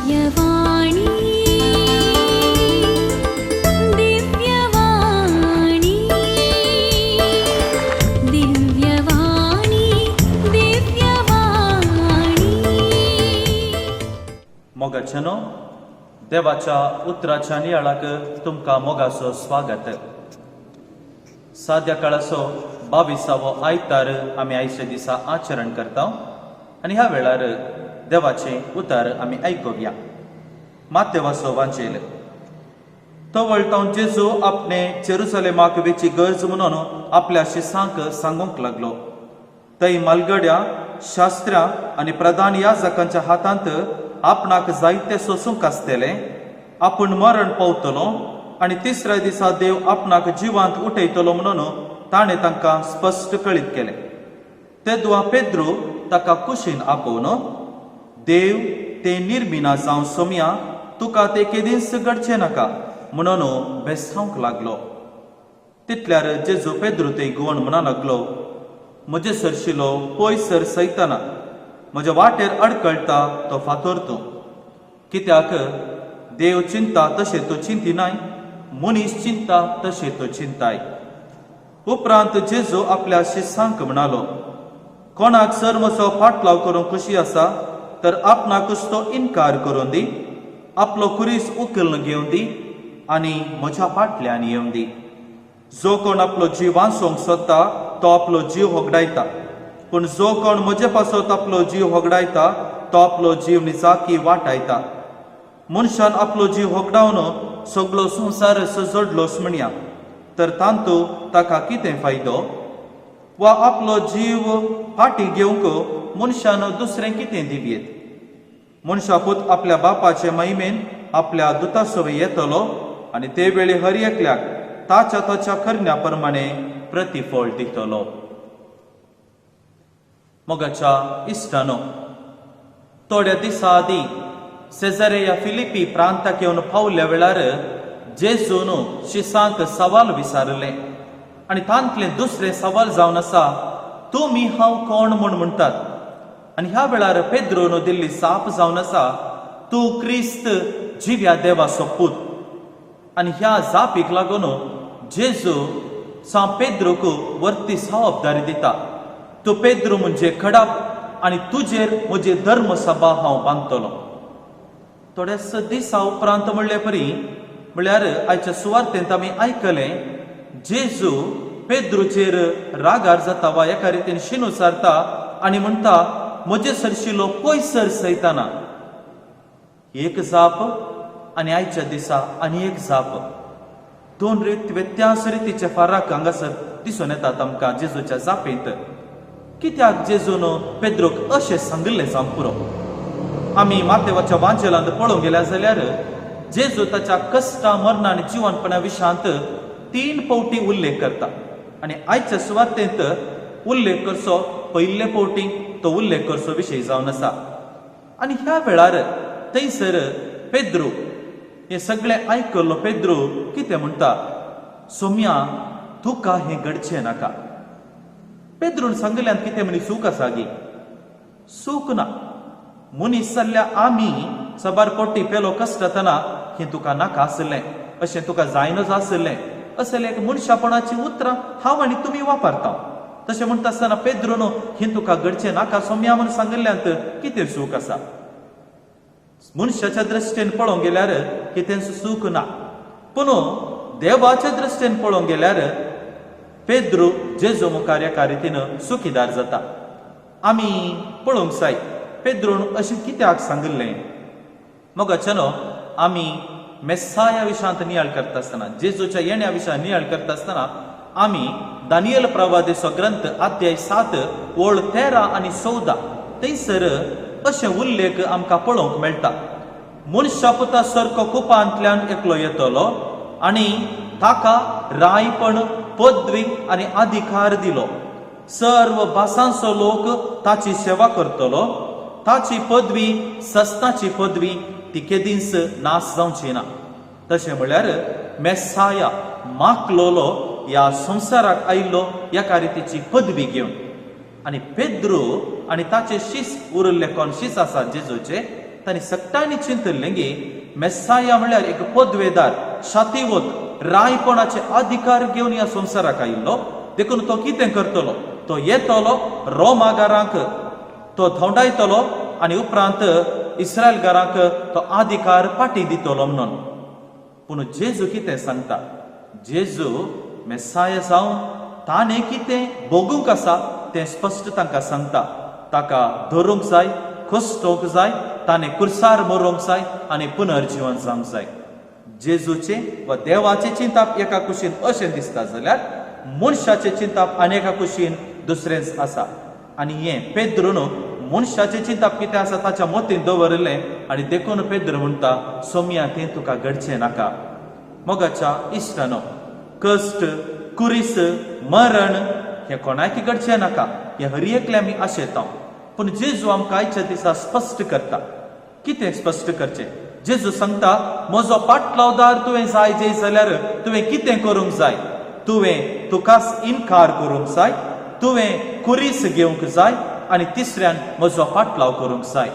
दिव्यवाणी दिव्यवाणी दिव्यवाणी दिव्यवाणी। मोगाच्यानो, देवाच्या उतराच्या नियाळाक तुमकां मोगाचो स्वागत। साद्या काळाचो 22वो आयतार आमी आयच्या दिसा आचरण करता आनी ह्या वेळार देवाचें उतर आमी आयकुया। मातेवाचो वांचेल तवळतावन जेजू आपणे जेरुसलेमाक वेची गरज म्हणून आपल्या शिसांक सांगूंक लागलो। थंय मालगड्या शास्त्र्यां आनी प्रधान याजकांच्या हातांत आपणाक जायते सोसूंक आसतलें, आपूण मरण पावतलो आनी तिसऱ्या दिसा देव आपणाक जिवांत उठयतलो म्हणून ताणें तांकां स्पश्ट कळीत केलें। तेदुआ पेद्रू ताका कुशीन आपोवन, देव ते निर्मिना जावं सोमया, तुका ते केदींच घडचें नाका म्हणून बेसावंक लागलो। तितल्यार जेजू पेद्रू ते गोवन म्हणा लागलो, म्हजे सरशिलो पयसर सैताना, म्हज्या वाटेर अडकळटा तो फातोर तूं, कित्याक देव चिंता तशें तूं चिंतिनाय, मनीस चिंता तशें तूं चिंताय। उपरांत जेजू आपल्या शिसांक म्हणालो, कोणाक सर म्हजो फाटलाव करूंक खुशी आसा तर आपणाकूच तो इनकार करून दी, आपलो खुरीस उखलून घेवन दी आनी म्हज्या फाटल्यान येवन दी। जो कोण आपलो जीव वांचोवंक सोदता तो आपलो जीव होगडायता, पूण जो कोण म्हजे पासत आपलो जीव होगडायता तो आपलो जीव निजाकी वाटायता। मनशान आपलो जीव होगडावन सगळो संवसार सजडलोच म्हणया, तर तांतू ताका कितें फायदो? वा आपलो जीव फाटी घेवंक मनशान दुसरें कितें दिवयेत? मनशापूत आपल्या बापाचे महिमेन आपल्या दुतासोवे येतलो आनी ते वेळी हर एकल्याक ताच्या ताच्या करण्या प्रमाणे प्रतिफळ दितलो। मोगाच्या इश्टानो, थोड्या दिसा आदीं सेजारेया फिलिपी प्रांताक येवन पावल्या वेळार जेजून शिसांक सवाल विचारलें आनी तांतलें दुसरें सवाल जावन आसा, तुमी हांव कोण म्हूण म्हणटात? आनी ह्या वेळार पेद्रून दिल्ली जाप जावन आसा, तूं क्रिस्त जिव्या देवाचो पूत। आनी ह्या जापीक लागून जेजू सां पेद्रूक वर्ती जबाबदारी दिता, तूं पेद्रू म्हणजे खडाप आनी तुजेर म्हजी धर्मसभा हांव बांदतलो। थोड्याच दिसा उपरांत म्हणले परी म्हळ्यार आयच्या सुवार्तेंत आमी आयकलें, जेजू पेद्रूचेर रागार जाता वा एका रितीन शिनू सारता आनी म्हणटा, म्हजे सरशिलो पयसर सैताना। एक जाप आनी आयच्या दिसा आनी एक जाप, दोन रीत व्यत्यास रितीचे फरक हांगासर दिसून येतात आमकां जेजूच्या जापेंत। कित्याक जेजून पेद्रूक अशें सांगिल्लें जावंक पुरो? आमी मातेवाच्या वांजेलांत पळोवंक गेल्या जाल्यार जेजू ताच्या कश्टा मरणा आनी जिवनपणा विशांत 3 फावटी उल्लेख करता आनी आयच्या सुवातेंत उल्लेख करचो पयले फावटी तो उल्लेख करचो विशय जावन आसा। आनी ह्या वेळार थंयसर पेद्रू हें सगळें आयकल्लो पेद्रू कितें म्हणटा, सोम्या तुका हें घडचें नाका। पेद्रून सांगिल्ल्यान कितें म्हणी चूक आसा गी? चूक ना। मनीस जाल्ल्या आमी साबार पोटी पेलो कश्टतना हें तुका नाका आशिल्लें, अशें तुका जायनच आशिल्लें, असले एक मनशापणाचीं उतरां हांव आनी तुमी वापरता। तशें म्हणटा आसतना पेद्रून हें तुका घडचें नाका सोम्या म्हूण सांगिल्ल्यांत कितें चूक आसा? मनशाच्या दृश्टीन पळोवंक गेल्यार कितेंच चूक ना, पूण देवाच्या दृश्टीन पळोवंक गेल्यार पेद्रू जेजू मुखार एका रितीन चुकीदार जाता। आमी पळोवंक जाय पेद्रून अशें कित्याक सांगिल्लें? मोगाच्यानो, आमी मेसाया विशांत नियाळ करता आसतना, जेजूच्या येण्या विशांत नियाळ करता आसतना आमी दानियल प्रवादेचो ग्रंथ अध्याय 7 ओळ 13 आनी 14 थंयसर अशें उल्लेख आमकां पळोवंक मेळटा। मनशापुता सारको कुपांतल्यान एकलो येतलो आनी ताका रायपण पदवी आनी अधिकार दिलो, सर्व भासांचो लोक ताची सेवा करतलो, ताची पदवी सस्ताची पदवी ती केदींच नाश जावची ना। तशें म्हळ्यार मेसाया माकलोलो ह्या संवसाराक आयिल्लो एका रितीची पदवी घेवन आनी पेद्रू आनी ताचे शीस उरिल्ले कोण शीस आसा जेजूचे तांणी सगळ्यांनी चिंतलें की मेसाया म्हणल्यार एक पदवेदार शातीवत रायपणाचे अधिकार घेवन ह्या संवसाराक आयिल्लो. देखून तो कितें करतलो, तो येतलो रोमागारांक तो धोंडायतलो आनी उपरांत इस्रायलगारांक तो अधिकार फाटीं दितलो म्हणून. पूण जेजू कितें सांगता, जेजू मेसाया जावन ताणें कितें भोगूंक आसा तें स्पश्ट तांकां सांगता. ताका धरूंक जाय, कश्टोवंक जाय, ताणें कुर्सार मरोवंक जाय आनी पुनर्जिवन जावंक जाय. जेजूचें वा देवाचें चिंताप एका कुशीन अशें दिसता जाल्यार मनशाचें चिंताप आनी एका कुशीन दुसरेंच आसा. आनी हें पेद्रून मनशाचें चिंताप कितें आसा ताच्या मतीन दवरिल्लें आनी देखून पेद्र म्हणटा, सोमया तें तुका घडचें नाका. मोगाच्या इश्टानो, कश्ट, कुरीस, मरण हें कोणाकय घडचें नाका, हें हर एकले आमी आशेता. पूण जेजू आमकां आयच्या दिसा स्पश्ट करता. कितें स्पश्ट करचें? जेजू सांगता, म्हजो पाटलावदार तुवें जाय जे जाल्यार तुवें कितें करूंक जाय, तुवें तुकाच इनकार करूंक जाय, तुवें कुरीस घेवंक जाय आनी तिसऱ्यान म्हजो पाटलाव करूंक जाय.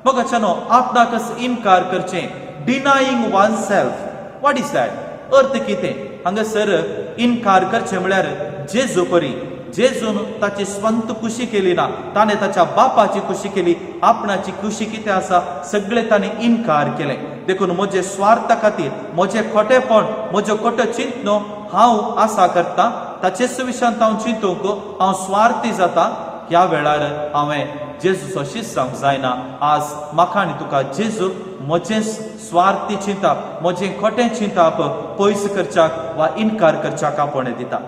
मोगाच्यानो, आपणाकच इनकार करचें, denying oneself, what is that? अर्थ कितें हांगासर इनकार करचें म्हळ्यार जेजू परी जेजून ताची स्वंत खुशी केली ना, ताणें ताच्या बापाची खुशी केली. आपणाची खुशी कितें आसा सगळें ताणें इनकार केलें. देखून म्हजे स्वार्था खातीर, म्हजें खोटेपण, म्हजें खोटें चिंतनो हांव आसा करता, ताचेच विशयांत हांव चिंतूंक हांव स्वार्थी जाता. ह्या वेळार हांवें जेजूचो शीस जावंक जायना. आज म्हाका आनी तुका जेजू म्हजें स्वार्थी चिंताप, म्हजें खोटें चिंताप पयस करच्याक वा इनकार करच्याक आपोवणें दिता.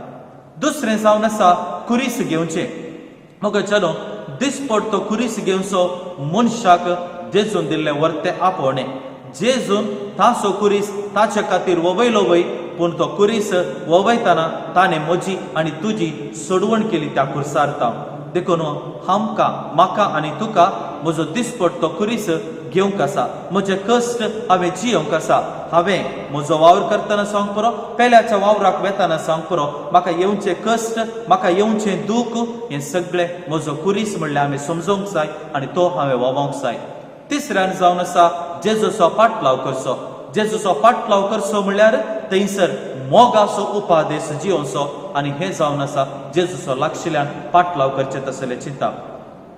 दुसरें जावन आसा कुरीस घेवचें. मग चलो दिसपडतो कुरीस घेवचो मनशाक जेजून दिल्लें वर्तें आपोवणें. जेजून ताचो कुरीस ताचे खातीर ववयलो वय, पूण तो कुरीस ववयतना ताणें म्हजी आनी तुजी सोडवण केली त्या कुर्सार. देखून आमकां, म्हाका आनी तुका म्हजो दिसपडतो कुरीस घेवंक आसा, म्हजे कश्ट हांवें जियोवंक आसा. हांवें म्हजो वावर करतना सांग पुरो, पेल्याच्या वावराक वेतना सांग पुरो, म्हाका येवचें कश्ट, म्हाका येवचें दूख हें सगळें म्हजो कुरीस म्हणल्यार हांवें समजोवंक जाय आनी तो हांवें वावोवंक जाय. तिसऱ्यान जावन आसा जेजूचो पाटलाव करचो. जेजूचो पाटलाव करचो म्हणल्यार थंयसर मोगाचो उपादेश जियोवचो आनी हें जावन आसा जेजूचो लागशिल्ल्यान पाटलाव करचें तसलें चिंताप.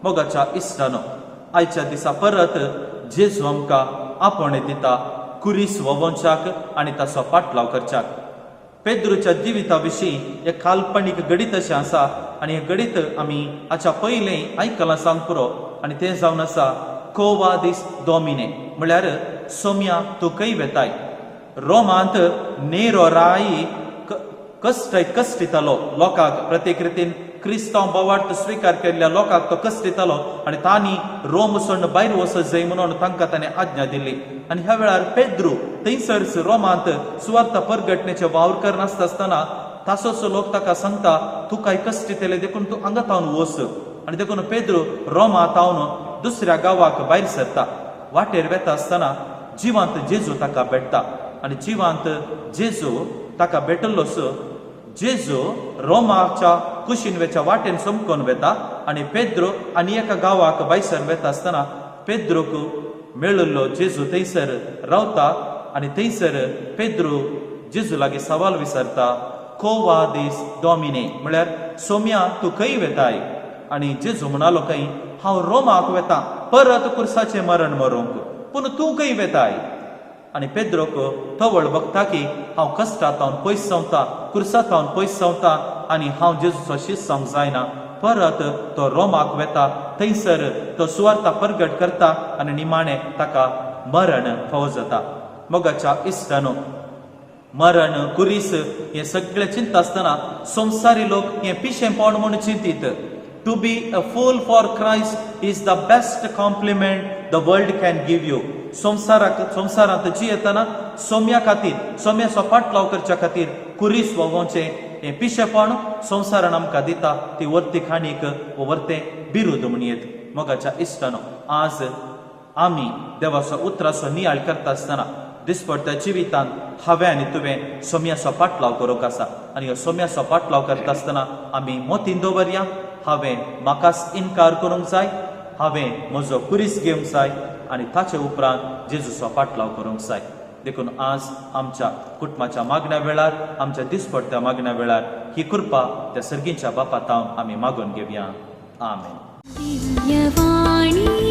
मोगाच्या इश्टानो, आयच्या दिसा परत जेजू आमकां आपोवणें दिता कुरीस वोवोवच्याक आनी ताचो पाटलाव करच्याक. पेद्रूच्या जिविता विशीं एक काल्पनीक गणीत अशें आसा आनी हें गणीत आमी हाच्या पयलें आयकलां सांग पुरो. आनी तें जावन आसा कोवादीस डोमिने, म्हळ्यार सोम्या तूं खंय वेताय. रोमांत नेरो राय कश्ट कश्टितालो लोकांक, प्रत्येक रितीन क्रिस्तांव भावार्थ स्विकार केल्ल्या लोकांक तो कश्ट दितालो आनी तांणी रोम सोडून भायर वचत जाय म्हणून तांकां ताणें आज्ञा दिली. आनी ह्या वेळार पेद्रू थंयसरच रोमांत सुवार्थ परगटणेचे वावर करनासता आसतना तासोचो लोक ताका सांगता, तुकाय कश्ट दितले देखून तूं हांगा तावन वच. आनी देखून पेद्रू रोमा तावन दुसऱ्या गांवाक भायर सरता. वाटेर वेता आसतना जिवांत जेजू ताका भेटता आनी जिवांत जेजू ताका भेटल्लोच जेजू रोमाच्या कुशीन वेच्या वाटेन समकोन वेता आनी पेद्रो आनी एका गांवाक भायसर वेता आसतना पेद्रोक मेळिल्लो जेजू थंयसर रावता आनी थंयसर पेद्रो जेजू लागीं सवाल विचारता, कोवादीस डॉमिने, म्हळ्यार सोम्या तूं खंय वेताय. आनी जेजू म्हणालो खंय, हांव रोमाक वेता परत कुर्साचें मरण मरूंक, पूण तूं खंय वेताय. आनी पेद्रोक तवळ बघता की हांव कश्टांत हांव पयस जावता, कुर्सांत हांव पयस जावता आनी हांव जेजूचो शीस जावंक जायना. परत तो रोमाक वेता, थंयसर तो सुवार्ता परगट करता आनी निमाणें ताका मरण फावो जाता. मोगाच्या इश्टानो, मरण कुरीस हें सगळें चिंतता आसतना संवसारी लोक हें पिशेंपण म्हूण चिंतीत. To be a fool for Christ is the best compliment the world can give you. संवसाराक संवसारांत जियेतना सोम्या खातीर, सोम्याचो पाटलाव करच्या खातीर कुरीस वोवोवचें हें पिशेपण संवसारान आमकां दिता ती वर्ती खाणीक वो वर्तें बिरूद म्हणयेत. मोगाच्या इश्टानो, आज आमी देवाचो उतराचो नियाळ करता आसतना दिसपडत्या जिवितांत हांवें आनी तुवें सोम्याचो पाटलाव करूंक आसा आनी ह्यो सोम्याचो पाटलाव करता आसतना आमी मोतीन दवरया, हांवें म्हाकाच इनकार करूंक जाय, हांवें म्हजो कुरीस घेवंक जाय आनी ताचे उपरांत जेजूचो फाटलाव करूंक जाय. देखून आज आमच्या कुटुंबाच्या मागण्या वेळार, आमच्या दिसपडत्या मागण्या वेळार ही कृपा त्या सर्गींच्या बापा तावन आमी मागून घेवया. आमेन. दिव्यवाणी.